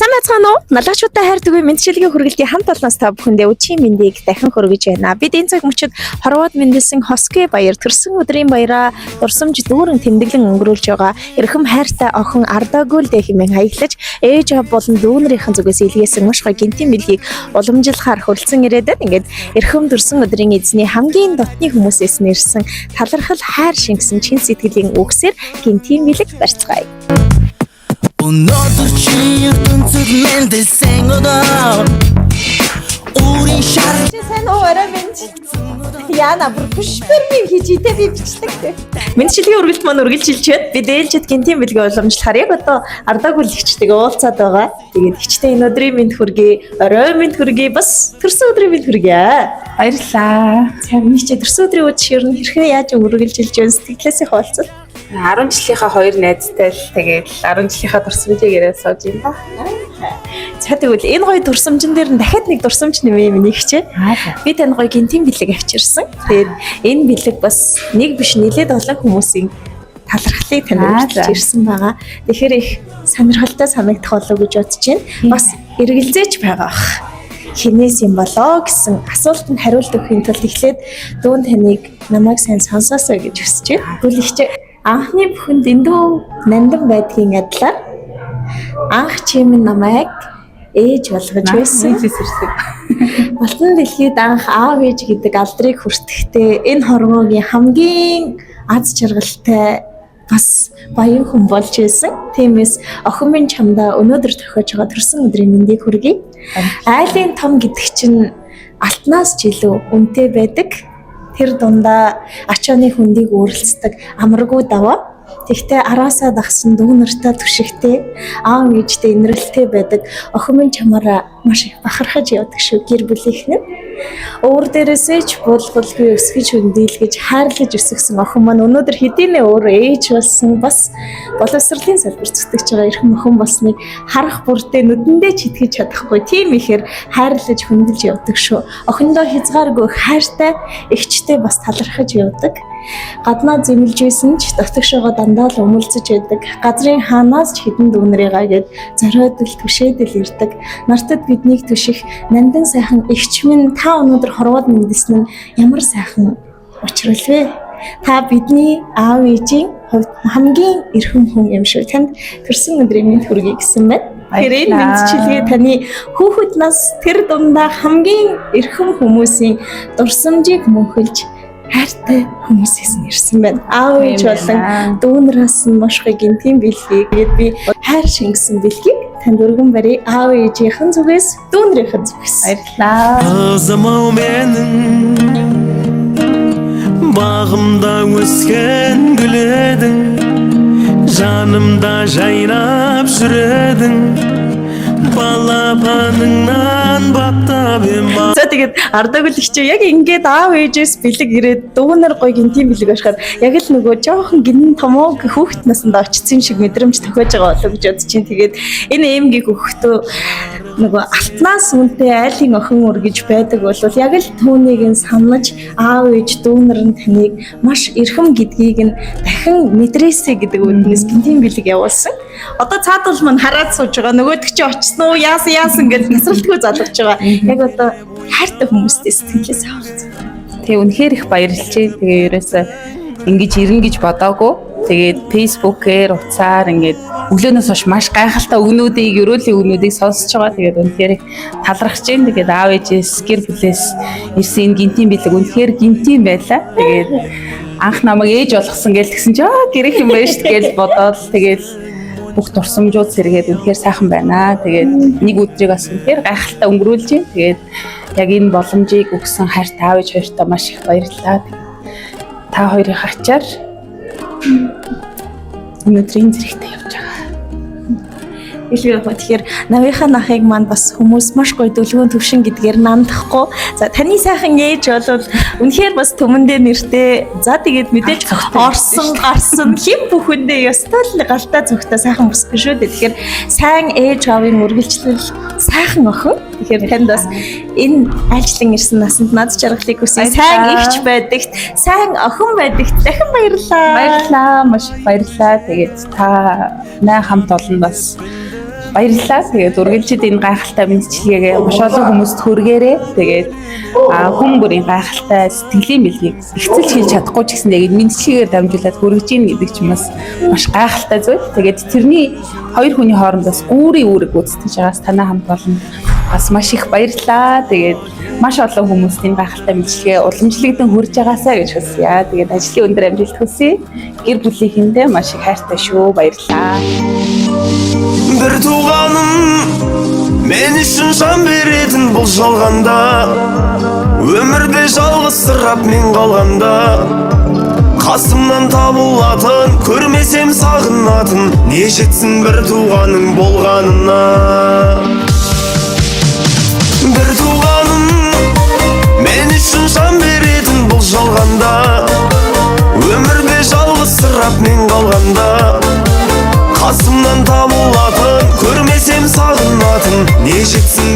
Сайн байцгаана уу? Налгачуудаа хайр түгээн мэндчилгээний хүргэлтийн хамт олноос та бүхэндээ өчийн мэндийг дахин хүргэж байна. Бид энэ цаг мөчид хорвоод мэндэлсэн Хосгүй баяр төрсөн өдрийн баяраа дурсамж дүүрэн тэмдэглэн өнгөрүүлж байгаа. Эрхэм хайртай охин Ардаагүл дэ хэмээн хаяглаж ээж аав болон дүүнэрийнхэн зүгээс илгээсэн маш гоё гинтийн бэлгийг уламжлахаар хүрэлцэн ирээд байна. Ингээд эрхэм төрсөн өдрийн эзний хамгийн дотны хүмүүсээс нэрсэн талархал хайр шингэсэн чин сэтгэлийн үгсээр гинтийн бэлэг барьцгаая. Өнөөдөр чи ертөнцид мэндэлсэн өдөр. Өөрийн шар Чи сайн уу орой минь. Яна бүр бүшбэр юм хийж идэ би бичлэг. Мэндчилгээний үргэлт маань үргэлжилж байна. Бид ээлжид гинтийн бэлгээ уламжлахаар яг одоо Ардаагүл эгчтэйгээ уулзаад байгаа. Тэгээд эгчтэй энэ өдрийн мэнд хүргэе, орой мэнд хүргэе, бас төрсөн өдрийн мэнд хүргэе. Баярлалаа. За миний чи төрсөн өдрийн үдшиг ер нь хэрхэн яаж үргэлжилж байна сэтгэлээсээ хуваалцвал. 10 жилийнхаа хоёр найзтай л тэгээд 10 жилийнхаа дурсамжийг яриад сууж юм ба. За тэгвэл энэ гоё дурсамжин дээр нь дахиад нэг дурсамж нэмээ миний эгчээ. Би танд гоё гинтийн бэлэг авчирсан. Тэгээд энэ бэлэг бас нэг биш нэлээд олон хүмүүсийн талархлыг танд үргэлж ирсэн байгаа. Тэгэхээр их сонирхолтой санагдах болов гэж бодож байна. Бас эргэлзээч байгаа бах. Хинээс юм болоо гэсэн асуултанд хариулт өгөхийн тулд эхлээд дүүн таныг намайг сайн сонсоосой гэж хүсэж байна. Тэгвэл их чи анхны бүхэн дэндүү нандин байдгийн адилаар анх чим намайг ээж болгож байсан. Ирсэн. Алтан дэлхийд анх аав ээж гэдэг алдрыг хүртэхдээ энэ хорвоогийн хамгийн аз жаргалтай бас баян хүн болж байсан. Тиймээс охин минь чамдаа өнөөдөр тохиож байгаа төрсөн өдрийн мэндийг хүргэе. Айлын том гэдэг чинь алтнаас ч илүү үнэтэй байдаг. Тэр дундаа ачааны хүндийг өөрлөцдөг амаргүй даваа. Тэгтээ араасаа дагсан дүү нартай түшигтэй, аав ээжтэй инрэлтэй байдаг охин минь чамаараа маш их бахархаж явдаг шүү гэр бүлийнх нь. Өвөр дээрээсээ ч буулгалгүй өсгөж хөндийлгэж хайрлаж өсгсөн охин маань өнөөдөр хэдийнэ өөр ээж болсон бас боловсролын салбар зүтгэж байгаа эрхэм охин болсныг харах бүртээ нүдэндээ ч итгэж чадахгүй тийм ихээр хайрлаж хөндөж явдаг шүү. Охиндоо хязгааргүй хайртай эгчтэй бас талархаж явдаг. Гаднаа зэмлэж байсан ч дотогшоогоо дандаа л өмөлзөж байдаг. Газрын хаанаас ч хідэн дүүнрийгаа гэд зориодол түшээдэл ирдэг. Нартад биднийг түших нандин сайхан эгч минь та өнөөдөр хорвоод мэндэлсэн нь ямар сайхан учрал вэ? Та бидний аав ээжийн хувьд хамгийн эрхэм хүн юм шүү. Танд төрсөн өдрийн мэнд хүргэе гэсэн байна. Тэр энэ Баярлалаа. мэндчилгээ таны хүүхэд нас тэр дундаа хамгийн эрхэм хүмүүсийн дурсамжийг мөнхөлж хайртай хүмүүсээс нь ирсэн байна. Аав ээж болон дүүнраас нь маш гоё гинтийн бэлгийг тэгээд би хайр шингэсэн бэлгийг танд өргөн барья. Аав ээжийнхэн зүгээс дүүнрийнхэн зүгээс. Баярлалаа. Қызым ау менің бағымда өскен гүл едің жанымда жайнап жүр едің балапаныңнан баптап ем. За тэгээд Ардагүл эгчээ яг ингээд аав ээжээс бэлэг ирээд дүүнер гоё гинтийн бэлэг ашгаад яг л нөгөө жоохон гинэн томоог хүүхэд насанд очсон юм шиг мэдрэмж тохиож байгаа болов гэж бодож чинь. Тэгээд энэ эмгийг өгөхдөө нөгөө алтнаас үнэтэй айлын охин үргэж байдаг бол яг л түүнийг нь санаж аав ээж дүүнер нь таныг маш эрхэм гэдгийг нь дахин мэдрээсэй гэдэг үүднээс гинтийн бэлэг явуулсан. Одоо цаадуул мань хараад сууж байгаа нөгөөдөг чи очсон уу яасан яасан гэж тасралтгүй залгаж байгаа. Яг одоо хайртай хүмүүстэй сэтгэлээс авалцсан. Тэгээ үнэхээр их баярлж байна. Тэгээ ерөөсөө ингэж ирнэ гэж бодоагүй. Тэгээд Facebook-ээр утсаар ингээд өглөөнөөс хойш маш гайхалтай өгнүүдийг, ерөөлийн өгнүүдийг сонсож байгаа. Тэгээд үнэхээр их талархаж байна. Тэгээд аав ээжээс гэр бүлээс ирсэн энэ гинтийн бэлэг үнэхээр гинтийн байлаа. Тэгээд анх намайг ээж болгосон гэж тэгсэн чи аа гэрэх юм байна шүү дээ гэж бодоод тэгээд бүх дурсамжууд сэргээд үнэхээр сайхан байна. Тэгээд нэг өдрийг бас үнэхээр гайхалтай өнгөрүүлж байна. Тэгээд яг энэ боломжийг өгсөн хайртай аав ээж хоёртоо маш их баярлалаа. Тэгээд та хоёрын ачаар өнөөдрийн зэрэгтэй явж байгаа. Илүү яг тэгэхээр навийнхаа нахыг маань бас хүмүүс маш гоё дүлгөөн төвшин гэдгээр нандахгүй. За таны сайхан ээж бол үнэхээр бас түмэндээ нэртэй. За тэгээд мэдээж орсон гарсан хэн бүхэндээ ёстой л галтай цогтой сайхан бусгүй шүү дээ. Тэгэхээр сайн ээж аавын үргэлжлэл сайхан охин. Тэгэхээр танд бас энэ айлчлан ирсэн насанд над жаргалыг хүсье. Сайн Баярлалаа. эгч байдагт, сайн охин байдагт дахин баярлалаа. Баярлалаа, маш их баярлалаа. Тэгээд та най хамт олон бас Баярлалаа. Тэгээд үргэлжид энэ гайхалтай мэндчилгээгээ маш олон хүмүүст хүргээрэй. Тэгээд хүн бүрийн гайхалтай сэтгэлийн бэлгийг ихцэлж хэлж чадахгүй ч гэсэн тэгээд мэндчилгээгээр дамжуулаад хүргэж гин гэдэг чинь бас маш гайхалтай зүйл. Тэгээд тэрний хоёр хүний хооронд бас гүүрийн үүрэг гүйцэтгэж байгаас танай хамт олон бас маш их баярлалаа. Тэгээд маш олон хүмүүст энэ гайхалтай мэндчилгээ уламжлагдсан хүрж байгаасаа гэж хүсье. Тэгээд ажлын өндөр амжилт хүсье. Гэр бүлийнхэндээ маш их хайртай шүү. Баярлалаа. Бір туғаным мен үшін жан беретін бұл жалғанда, өмірде жалғызсырап мен қалғанда, қасымнан табылатын, көрмесем сағынатын, не жетсін бір туғаның болғанына. Бір туғаным мен үшін жан беретін бұл жалғанда, өмірде жалғызсырап мен қалғанда, қасымнан табылатын, көрмесем сағынатын, не жетсін.